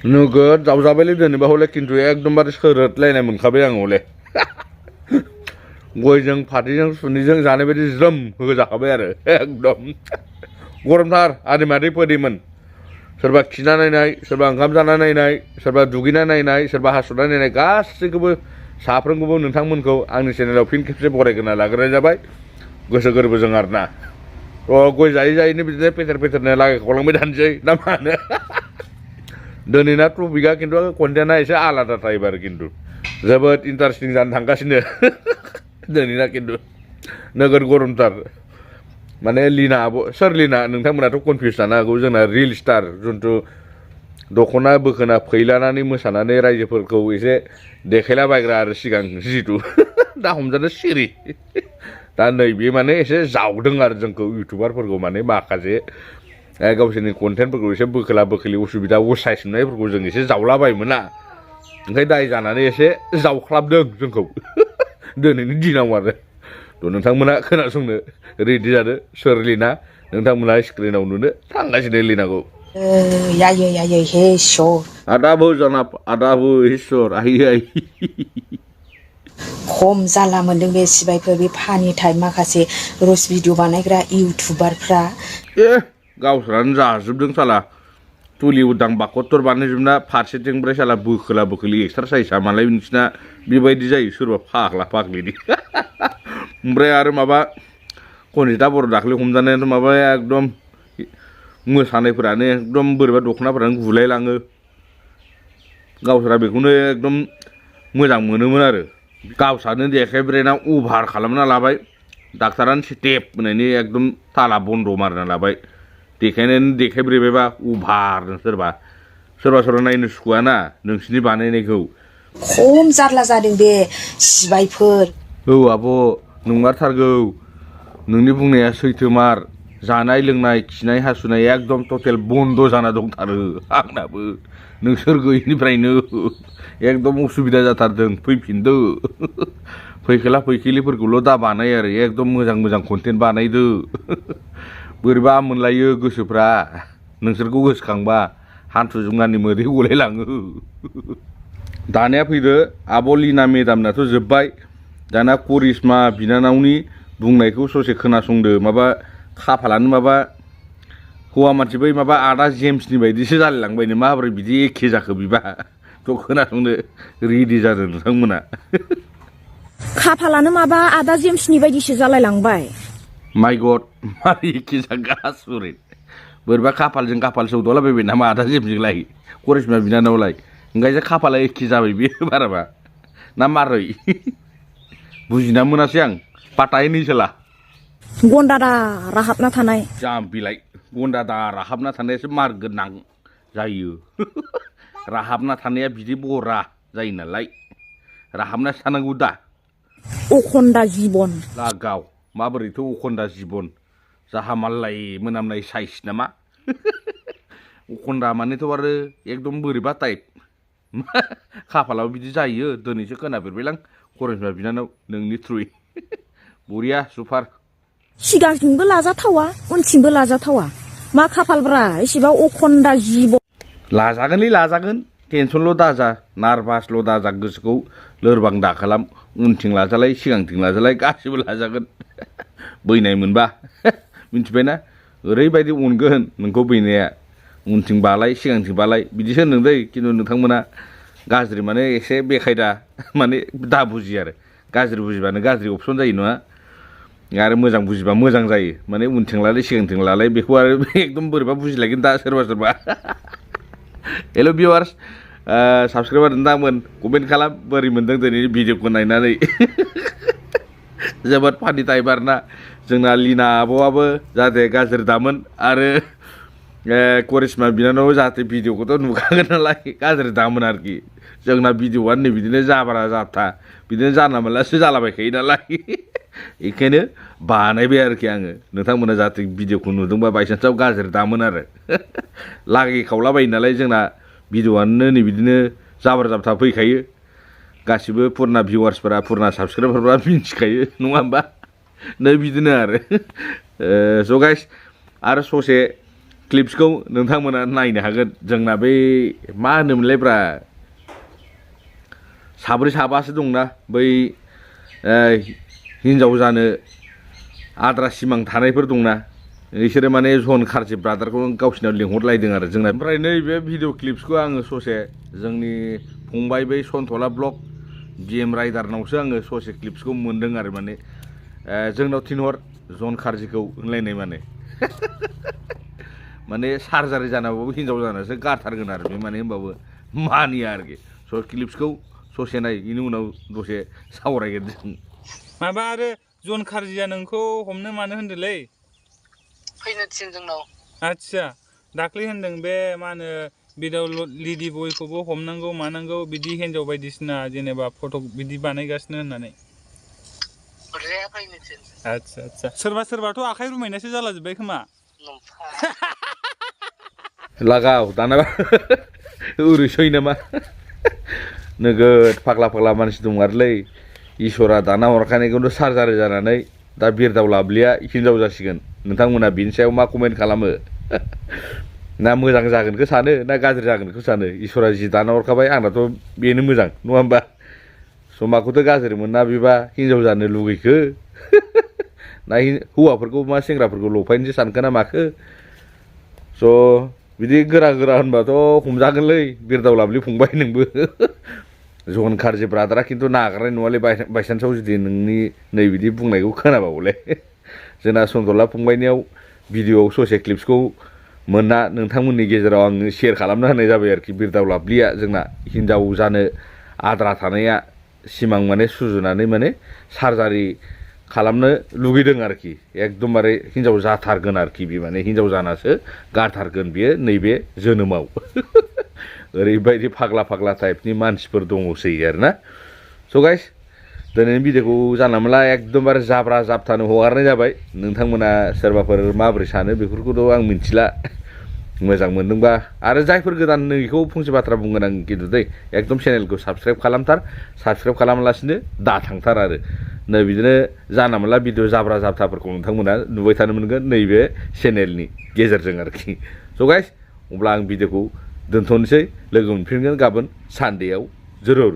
नोगोद जावजाबायलै दोनैबा हले खिन्थु एकदमबारे सोरोदलायनाय मोनखाबाय आं हले गयजों फाथैजों सुनिजों जानाय बायदि ज्रोम होजाखाबाय आरो एकदम गरमथार आदै मादैफोरनिमोन सोरबा खिना नायनाय सोरबा ओंखाम जाना नायनाय सोरबा दुगैना नायनाय सोरबा हासुना नायनाय गासैखौबो साफ्रोमखौबो नोंथांमोनखौ आंनि चेनेलाव फिन खेबसे बरायग्रोना लाग्रोनाय जाबाय गोसो गोरबोजों आरोना गय जायै जायैनो बिदिनो पेटेर पेटेरनो लागायखावलांबाय थानोसै ना मा होनो दिनैना टपिकआ खिन्थु कन्टेन्टआ एसे आलादा टाइप आरो खिन्थु जोबोद इन्टारेस्टिं जानो थांगासिनो दिनैना खिन्थु नोगोद गरमथार माने लिना सोर लिना नोंथांमोनाथ' कनफिउस जानो हागौ जोंना रिल स्टार जिथु दख'ना बोखोना फैलानानै मोसानानै रायजोफोरखौ एसे देखायलाबायग्रा आरो सिगां जितु दा हमजानो सिरि दा नैबे माने एसे जावदों आरो जोंखौ इउटुबारफोरखौ माने माखासे गावसोरनि कन्टेन्टफोरखौ एसे बोखोला बोखोलि उसुबिदा असाइस नुनायफोरखौ जों एसे जावलाबायोमोन ना ओंखाय दाय जानानै एसे जावख्लाबदों जोंखौ दिनैनि दिनाव आरो थ' नोंथांमोना खोनासंनो रेडि जादो सोर लिना नोंथांमोना स्क्रिनाव नुनो थांगासिनो लिनाखौ यायै यायै हे इसोर आदाबो जनाब आदाबो इसोर आइ आइ खम जाला मोनदों बे सिबायफोर बे फानि टाइप माखासे रस भिडिअ बानायग्रा इउटुबारफ्रा गावसोरानो जाजोबदों साला तुलि उदां बाखत्तर बानायजोबना फारसेथिं ओमफ्राय साला बोखोला बोखोलि एक्सारसाइसआ मालाय नोंसिना बेबायदि जायो सोरबा फाग्ला फाग्लिनि ओमफ्राय आरो माबा कनिता बर' दाख्लै हमजानायाथ' माबा एकदम मोसानायफोरानो एकदम बोरैबा दख'नाफोरानो गुलायलाङो गावसोरा बेखौनो एकदम मोजां मोनोमोन आरो गावसानो देखायब्रेना अभार खालामना लाबाय डाक्टारानो स्टेप होनायनि एकदम ताला बन्द' मारिना लाबाय देखायनानै देखायब्रेबायबा अभार सोरबा सोरबा नायनो सुखुवाना नोंसिनि बानायनायखौ खम जारला जादों बे सिबायफोर औ आब' नंमारथारगौ नोंनि बुंनाया सैथोमार जानाय लोंनाय खिनाय हासुनाय एकदम टटेल बन्द' जाना दंथारो आंनाबो नोंसोर गैयिनिफ्रायनो एकदम उसुबिदा जाथारदों फैफिनदो फैखोला फैखिलिफोरखौल' दा बानाय आरो एकदम मोजां मोजां कन्टेन्ट बानायदो बोरैबा मोनलायो गोसोफ्रा नोंसोरखौ गोसोखांबा हान्थु जुंगानि मोदै गलायलाङो दानिया फैदो आब' लिना मेदामनाथ' जोब्बाय दाना करिश्मा बिनानावनि बुंनायखौ ससे खोनासंदो माबा खाफालानो माबा हौवा मानसि बै माबा आदा जेम्सनि बायदिसो जालायलांबायनो माबोरै बिदि एखे जाखो बिबा थ' खोनासंनो रेडि जादों नोंथांमोना खाफालानो माबा आदा जेम्सनि बायदिसो जालायलांबाय माइ गड मारै एखे जागासुरै बोरैबा खाफालजों खाफाल सौदावलाबायबाय नामा आदा जेम्सजोंलाय करिश्मा बिनानावलाय ओंखायसो खाफाला एखे जाबाय बेयो बाराबा ना मारै बुजिना मोनासै आं पातायनि सोला गन्दादा राहाबना थानाय जाम्बिलाय गन्दादा राहाबना थानायासो मार गोनां जायो राहाबना थानाया बिदि बरा जायो नालाय राहाबना थानांगौ दा अखन्दा जिबन लागाव माबोरैथ' अखन्दा जिबन जाहा मालाय मोनामनाय साइस नामा अखन्दा मानेथ' आरो एकदम बोरैबा टाइप खाफालाव बिदि जायो दिनैसो खोनाफेरबायलां करिश्मा बिनानाव नोंनि थ्रुयै बरिया सुपार सिगांथिंबो लाजाथावा उनथिंबो लाजाथावा मा खाफालब्रा एसेबां अखन्दा जिबन लाजागोनलै लाजागोन टेनसनल' दाजा नार्भासल' दाजा गोसोखौ लोरबां दा खालाम उनथिं लाजालाय सिगांथिं लाजालाय गासिबो लाजागोन बैनाय मोनबा मिथिबायना ओरैबायदि अनगोन नोंखौ बैनाया उनथिं बालाय सिगांथिं बालाय बिदिसो होनदों दै खिन्थु नोंथांमोना गाज्रि माने एसे बेखायदा माने दा बुजियो आरो गाज्रि बुजिबानो गाज्रि अपसन जायो नङा आरो मोजां बुजिबा मोजां जायो माने उनथिं लालाय सिगांथिं लालाय बेखौ आरो एकदम बोरैबा बुजिलायगोन दा सोरबा हेल' भिउवार्स साबसक्राइबार नोंथांमोन कमेन्ट खालाम बोरै मोनदों दिनैनि भिडिअखौ नायनानै जोबोद फानि टाइप आरोना जोंना लिना आब'आबो जाहाथे गाज्रि दामोन आरो करिश्मा बिनानाव जाहाथे भिडिअखौथ' नुखागोन नालाय गाज्रि दामोन आरोखि जोंना भिडिअआनो नै बिदिनो जाबारा जाथा बिदिनो जानला मोनलासो जालाबायखायो नालाय बेखायनो बानायबाय आरोखि आङो नोंथांमोना जाहाथे भिडिअखौ नुदोंबा बायसान्सआव गाज्रि दामोन आरो लागे खावलाबायो नालाय जोंना भिडिअआनो नै बिदिनो जाबार जाबथा फैखायो गासिबो पुरना भिउवार्सफोरा पुरना साबसक्राइबारफोरा मिन्थिखायो नङा होमबा नै बिदिनो आरो स' गाइस आरो ससे क्लिप्सखौ नोंथांमोना नायनो हागोन जोंना बै मा होनोमोनलायब्रा साब्रै साबासो दंना बै हिन्जाव जानो आद्रा सिमां थानायफोर दंना बिसोरो माने जन खारजि ब्रादारखौ गावसिनाव लिंहरलायदों आरो जोंना ओमफ्राय नैबे भिडिअ क्लिप्सखौ आङो ससे जोंनि फंबाय बै सनथला ब्लग BM राइडारनावसो आङो ससे क्लिप्सखौ मोन्दों आरो माने जोंनाव थिनहर जन खारजिखौ होनलायनाय माने माने सार्जारि जानाबाबो हिन्जाव जानासो गारथारगोन आरो बे माने होनबाबो मानिया आरोखि स' क्लिप्सखौ ससे नाय बेनि उनाव दसे सावरायगोन जों माबा आरो जन खारजिया नोंखौ हमनो मानो होनदोंलै फैनो थिन जोंनाव आदसा दाख्लै होनदों बे मा होनो भिडिअ लेडि बयखौबो हमनांगौ मानांगौ बिदि हिन्जाव बायदिसिना जेनेबा फट' बिदि बानायगासिनो होननानै बुरजाया फैनो थिन आदसा आदसा सोरबा सोरबाथ' आखाइ रुमायनासो जाला जोब्बाय खोमा लागाव दाना ओरैसै नामा नोगोद फाग्ला फाग्ला मानसि दं आरोलै इसोरा दाना हरखानायखौनो सार्जारि जानानै दा बिरदाव लाबलिया हिन्जाव जासिगोन नोंथांमोना बिनि सायाव मा कमेन्ट खालामो ना मोजां जागोनखौ सानो ना गाज्रि जागोनखौ सानो इसोरा जि दाना हरखाबाय आंनाथ' बेनो मोजां नङा होमबा समाखौथ' गाज्रि मोना बेबा हिन्जाव जानो लुगैखो ना हौवाफोरखौ मा सेंग्राफोरखौ लफायनोसो सानखो ना माखो स' बिदि गोरा गोरा होनबाथ' हमजागोनलै बिरदाव लाबलि फंबाय नोंबो जन खारजि ब्रादारा खिन्थु नागारनाय नङालै बायसान्सआव जुदि नोंनि नै बिदि बुंनायखौ खोनाबावले जोंना सनथला फंबायनियाव भिडिअआव ससे क्लिप्सखौ मोनना नोंथांमोननि गेजेराव आङो शेयार खालामना होनाय जाबाय आरोखि बिरदाव लाबलिया जोंना हिन्जाव जानो आद्रा थानाया सिमां माने सुजुनानै माने सार्जारि खालामनो लुगैदों आरोखि एकदमबारे हिन्जाव जाथारगोन आरोखि बे माने हिन्जाव जानासो गारथारगोन बियो नैबे जोनोमाव ओरैबायदि फाग्ला फाग्ला टाइपनि मानसिफोर दङसै आरोना स' गाइस दिनैनि भिडिअखौ जानला मोनला एकदमबारे जाब्रा जाबथानो हगारनाय जाबाय नोंथांमोना सोरबाफोर माबोरै सानो बेफोरखौथ' आं मिथिला मोजां मोनदोंबा आरो जायफोर गोदान नोंखौ फंसे बाथ्रा बुंगोन आं खिन्थु दै एकदम चेनेलखौ साबस्क्राइब खालामथार साबस्क्राइब खालामालासिनो दा थांथार आरो नै बिदिनो जानला मोनला भिडिअ जाब्रा जाबथाफोरखौ नोंथांमोना नुबाय थानो मोनगोन नैबे चेनेलनि गेजेरजों आरोखि स' गाइस अब्ला आं भिडिअखौ दोनथ'नोसै लोगो मोनफिनगोन गाबोन सानडेआव जरुर